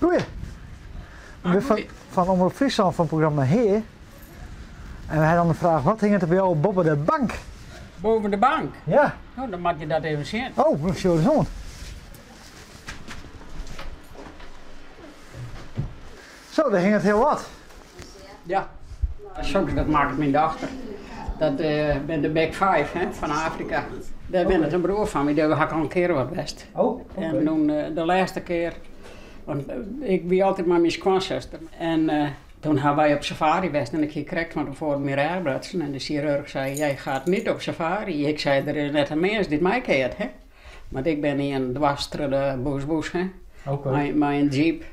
Goeie. Ik bin fan, fan Omrop Fryslân fan it programma Hea. En we ha dan de fraach, wat hinget der by jo boppe de bank? Boven de bank? Ja. No, dan moat je dat even sjen. Oh, dan sjoch ris oan. Zo, dêr hinget hiel wat. Ja, soks dat makket myn dochter. Dat uh, binne de Big Five hè, fan Afrika. Dêr wennet in broer fan my, dêr ha ik al in kear wat west. Oh, oké. En toen uh, de lêste kear, want ik wie altyd mei myn skoansuster. En uh, toen ha wy op safari west en ik hie krekt fan tefoaren myn rêch brutsen. En de sjirurch sei, jij gaat niet op safari. Ik sei, der is net in mins dy't my keart, hè. Want ik bin ien dwars troch de bosk hè. Oké. Mei in jeep.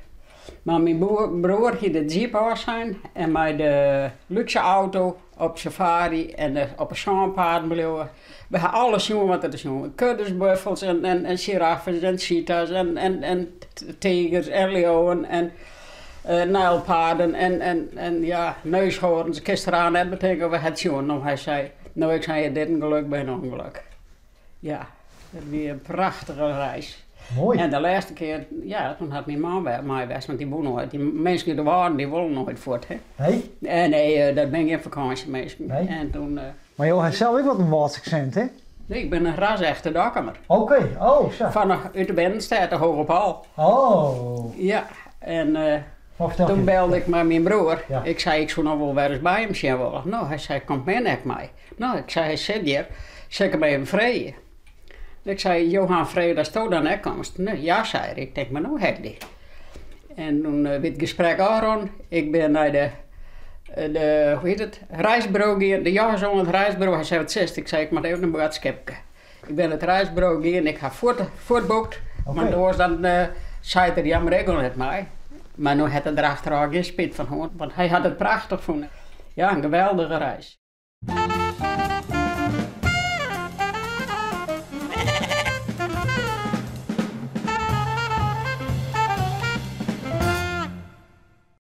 Mar myn broer hie de jeep ôfsein en mei de lúkse auto op safari en op 'e sânpaden bliuwe. We ha alles sjoen wat der te sjoen. Kuddes buffels en sjiraffes en cheetahs en tigers en liuwen en nijlpaarden en ja, neushoorns. Kinst der net betinke, we ha it sjoen. No, hy sei, no ik sei, dit in geluk by in ûngelok. Ja, dat wie in prachtige reis. Moai. En de lêste kear, ja, toen hat myn man wer mei west, want dy woe noait. Dy minsken út de Wâlden, dy wolle noait fuort, hè. Nee? Nee, nee, dat binne gjin fakânsjeminsken. Nee. En toen... Mar jo ha sels ek wat in Wâldsk aksint, hè? Nee, ik bin in rasechte Dokkumer. Oké, oh, sa. Fan út de binnenstêd, de Hoge Pal. Oh. Ja, en toen belde ik mei myn broer. Ja. Ik sei, ik soe noch wol wer ris by him sjen wolle. No, hy sei, komt myn ek mei. No, ik sei, hy sit hjir, sil ik him even freegje. Ik sei, Johan, frege datsto dan ek komst? Nee, ja, sei er. Ik tink, mar no ha ik dy. En toen wie it gesprek ôfrûn. Ik bin nei de, de, hoe hjit it, reisburo gien, de jonges oan it reisburo. Hy sei, wat sitst? Ik sei, ik moat even in boadskipke. Ik bin nei it reisburo gien, ik ha fuort, fuortboekt. Want oars dan sei er, ja, mar ik gean net mei. Mar no hat er der achterôf gjin spyt fan hân, want hy hat it prachtich fûn. Ja, in geweldige reis.